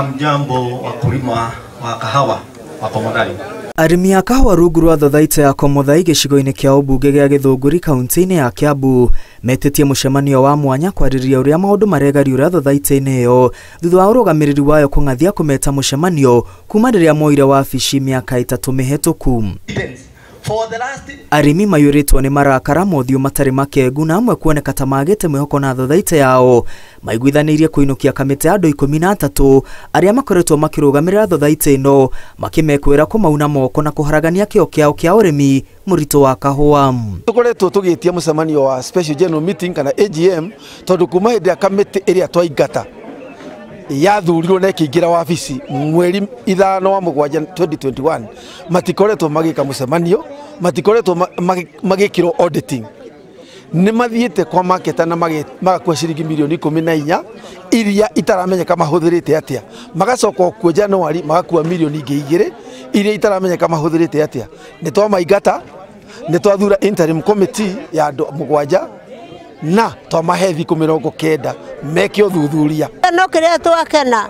Mjambo wakulima wa kahawa wa Komothai. Arĩmi a kahũa rungu rwa thothaitĩ ya Komothai gĩcigo-inĩ kĩa ũmbunge gĩa Gĩthũngũri kaunti-inĩ ya Kiambu metĩtie mũcemanio wa mwanya kwarĩrĩria ũrĩa maũndũ maregariũra thothaitĩ-inĩ ĩyo thutha wa ũrũgamĩrĩri wayo kũng'athia kũmeta mũcemanio kuma rĩrĩa moire wabici mĩaka 3 mĩhetũku. Arĩmi maiyũrĩtwo nĩ marakara mothiũ matarĩ makengu na amwe kuoneka ta magĩte mwĩhoko na thothaitĩ yao maiguithanĩirie kũinũkia kamĩtĩ ya andũ 13 arĩa makoretwo makĩrũgamĩrĩra thothaitĩ ĩno makĩmekwĩra kũmauna moko na kũharagania kĩo kĩao kĩa ũrĩmi mũritũ wa kahũa. Tukoretwo tũgĩtia mũcemanio wa special general meeting kana AGM tondũ kuma hĩndĩ ya kamĩtĩ ĩrĩa twaingata yathurirwo na ĩkĩingĩra wabici mweri 5 wa mũgwanja 2021 matikoretwo magĩka mũcemanio, matikoretwo magĩkĩrwo auditing. Nĩ mathiĩte kwa marketer na magakua ciringi milioni 14 iria itaramenyeka mahũthĩrĩte atĩa, magacoka kuo Januari magakua milioni ingĩ 2 iria itaramenyeka mahũthĩrĩte atĩa. Nĩ twamaingata, nĩ twathura interim committee ya andũ 7 na twamahe thikũ 90 meke ũthuthuria. No kĩrĩa twakena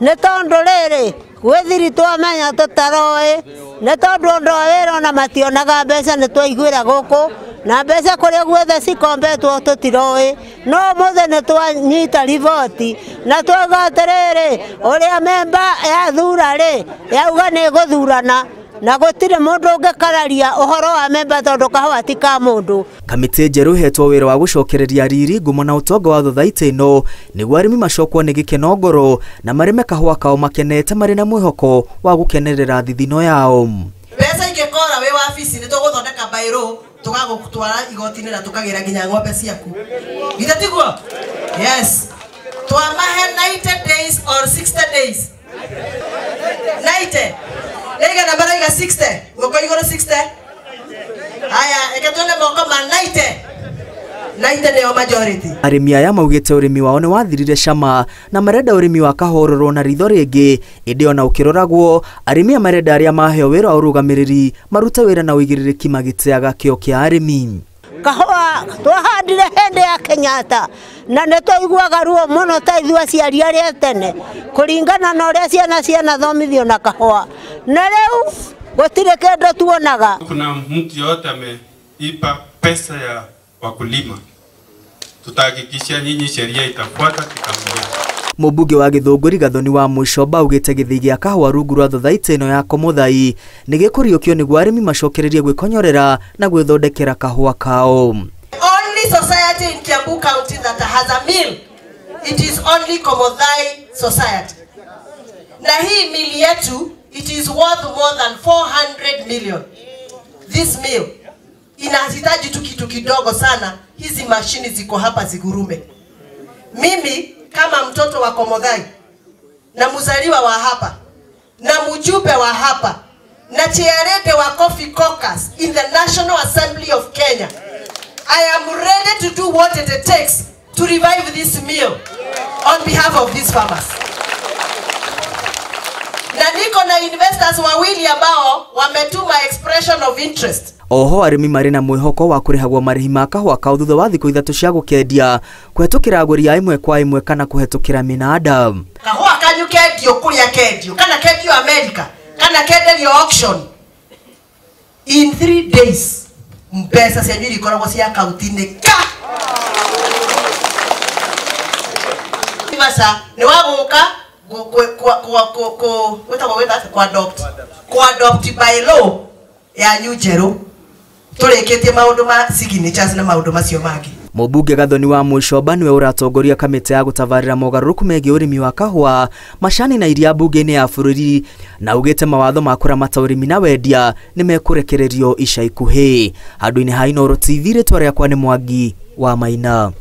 nĩ tondũ rĩrĩ gwĩthiri twamenya tũtaroĩ nĩ tondũ andũ a wĩra ona mationaga mbeca nĩ twaiguĩra gũkũ na mbeca kũrĩa guothe cikombetwo tũtiroĩ, no ũmũthĩ nĩ twanyita riboti na twauga atĩrĩrĩ ũrĩa memba yathura rĩ yauga nĩ ĩgũthurana na gũtirĩ mũndũ ũngĩkararia ũhoro wa memba tondũ kahũa ti ka mũndũ. Kamĩtĩ njerũ ĩhetwo wĩra wa gũcokereria riri ngumo na ũtonga wa thothaitĩ ĩno nĩguo arĩmi macokwo nĩ gĩkeno ngoro na marĩme kahũa kao makenete marĩ na mwĩhoko wa gũkenerera thithino yao. Mbeca ingĩkora wĩ wabici nĩ tũgũthondeka bairũ tũgagũtwara igoti-inĩ na tũkagĩra nginya ng'ombe ciaku. Githĩ tiguo? Yes. Twamahe 90 days or 60 days. 90. Nĩigana maraiga 60, guoko igũrũ 60. Haya, reke tuone moko ma 90. 90 nĩo majority. Arĩmi aya maugĩte ũrĩmi wao nĩ wathirire cama na marenda ũrĩmi wa kahũa ũrorwo na ritho rĩngĩ, ĩndĩ ona ũkĩroragwo arĩmi aya marenda arĩa maheo wĩra wa ũrũgamĩrĩri marute wĩra na ũigĩrĩrĩki magĩtĩaga kĩo kĩa arĩmi. Kahũa twahandire hĩndĩ ya Kenyatta na nĩ twaiguaga ruo mũno ta ithuĩ aciari arĩa tene kũringana na ũrĩa ciana cianathomithio na kahũa na rĩu gũtirĩ kĩndũ tuonaga. Kuna mtu yote ameipa pesa ya wakulima, tutahakikisha nyinyi sheria itafuata kikamilifu. Mũmbunge wa Gĩthũngũri Gathoni wa Mũcomba augĩte gĩthii gĩa kahũa rungu rwa thothaitĩ ĩno ya Komothai nĩ gĩkũriũkio nĩguo arĩmi macokererie gwĩkonyorera na gwĩthondekera kahũa kao. Only society in Kiambu County that has a mill, it is only Komothai Society. Na hii mill yetu, it is worth more than 400 million. This mill inahitaji tu kitu kidogo sana, hizi mashini ziko hapa zigurume. Mimi kama mtoto wa Komothai na mzaliwa wa hapa na mjumbe wa hapa na chairlady wa Coffee Caucus in the National Assembly of Kenya, I am ready to do what it takes to revive this mill on behalf of these farmers. Na niko na investors wawili ambao wametuma expression of interest. Oho arĩmi marĩ na mwĩhoko wa kũrĩhagwo marĩhi ma kahũa kao thutha wa thikũ 3 cia gũkendia kũhetũkĩra agũri a ĩmwe kwa ĩmwe kana kũhetũkĩra mĩnanda. Kahũa kanyu kendio kũrĩa kendio kana kendio America kana kenderio auction in 3 days mbeca cianyu ikoragwo cia akaunti-inĩ ka masa nĩ wagũka ku adopt by law ya new njerũ tũrĩkĩtie maũndũ ma signatures na maũndũ macio mangĩ. Mũmbunge Gathoni wa Mũcomba nĩwe ũratongoria kamĩtĩ ya gũtabarĩra mogarũrũku megiĩ ũrĩmi wa kahũa, macani na iria mbunge-inĩ ya bũrũri na augĩte mawatho ma kũramata ũrĩmi na wendia nĩ mekũrekererio ica ikuhĩ. Handũ-inĩ ha Inooro TV, rĩtwa rĩakwa nĩ Mwangi wa Maina.